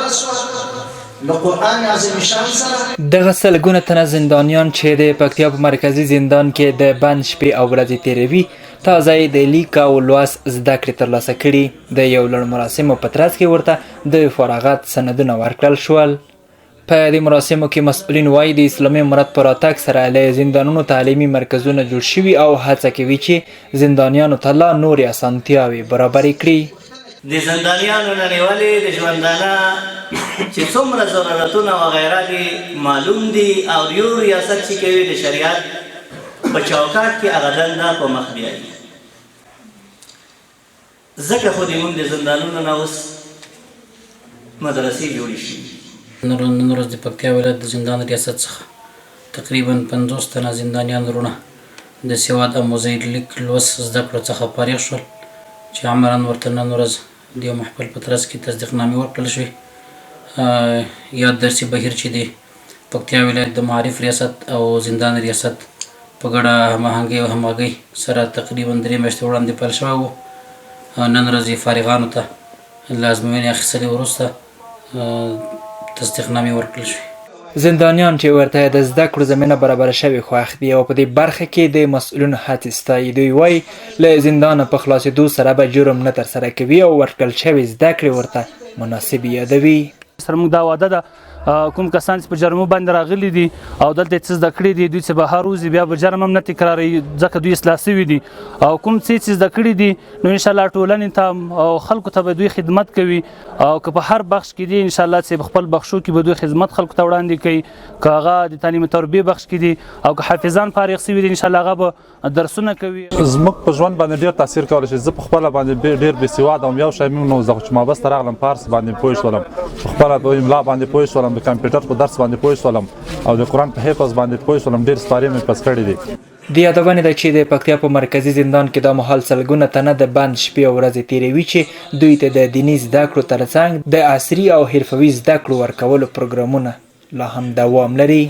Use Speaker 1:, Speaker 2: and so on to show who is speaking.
Speaker 1: برابره شوه له قرآن عظیم شان سره.
Speaker 2: دغه سلګونه تنه زندانیان چې د پکتیا په مرکزي زندان کې د بند شپې او ورځې تېروي، تازه یې د لیک او لوست زده کړې ترلاسه کړي. د یو لړ مراسمو په ترڅ کې ورته د فراغت سندونه ورکړل شول. په دې مراسمو کې مسؤلین وايي، د اسلامي امارت په راتګ سره له زندانونو تعلیمي مرکزونه جوړ شوي او هڅه کوي چې زندانیانو ته لا نورې اسانتیاوې برابرې کړي.
Speaker 3: د زندانیانو نه نیولې د ژوندانه چې څومره ضرورتونه وغیره دي معلوم دي او یو ریاست چې کوي د شریعت په چوکاټ کې هغه دنده په مخ بیایي. ځکه خو دې مونږ د زندانونو نه اوس مدرسې جوړې شوي.
Speaker 4: نن ورځ د پکتیا ولایت د زندان ریاست څخه تقریباً 50 تنه زندانیان وروڼه د سواد او موزاییک لیک لوست زده کړو څخه فارغ شول چې عملاً ورته نن ورځ د یو محفل په ترڅ کې تصدیق نامې ورکړل شوې. یاد درسي بهیر چې د پکتیا ولایت د معارف ریاست او زندان ریاست په ګډه هماهنګۍ او همغږۍ سره تقریباً 3 میاشتې وړاندې پیل شوی و، نن ورځ یې فارغانو ته له ازموینې اخیستلې وروسته تصدیقنامې ورکړل شوې.
Speaker 2: زندانیان چې ورته د زده کړو زمینه برابره شوې خوښ دي او په دې برخه کې د مسؤلینو هڅې ستایي. دوی وايي، له زندانه په خلاصېدو سره به جرم نه ترسره کوي او ورکړل شوې زده کړې ورته مناسبې یادوي.
Speaker 5: سره موږ دا وعده ده، کوم کسان چې په جرمو باندې راغلي دي او دلته یې څه زده کړي دي، دوی چې بهر وځي بیا به جرم هم نه تکراروي، ځکه دوی اصلاح شوي دي او کوم څه چې زده کړي دي نو انشاءالله ټولنې ته او خلکو ته به دوی خدمت کوي او که په هر بخش کې دي انشاءالله چې په خپل بخشو کې به دوی خدمت خلکو ته وړاندې کوي، که هغه د تعلیم تربیې بخش کې دي او که حافظان فارغ شوي دي انشاءالله هغه به درسونه کوي.
Speaker 6: زموږ په ژوند باندې ډېر تاثیر کولی شي. زه په خپله باندې ډېر بې سواده وم، یو شی مې نه و زده، خو چې محبس ته راغلم په هر څه باندې پوه شولم، په خپله په املا باندې پوه شولم، د کمپیوټر په درس باندې پوه شولم او د قرآن په حفظ باندې پوه شولم، ډېر سپارې مې پس کړې دي.
Speaker 2: د یادونې ده چې د پکتیا په مرکزي زندان کې دا مهال سلګونه تنه د بند شپې او ورځې تېروي چې دوی ته د دیني زده کړو ترڅنګ د عصري او حرفوي زده کړو ورکولو پروګرامونه لا هم دوام لري.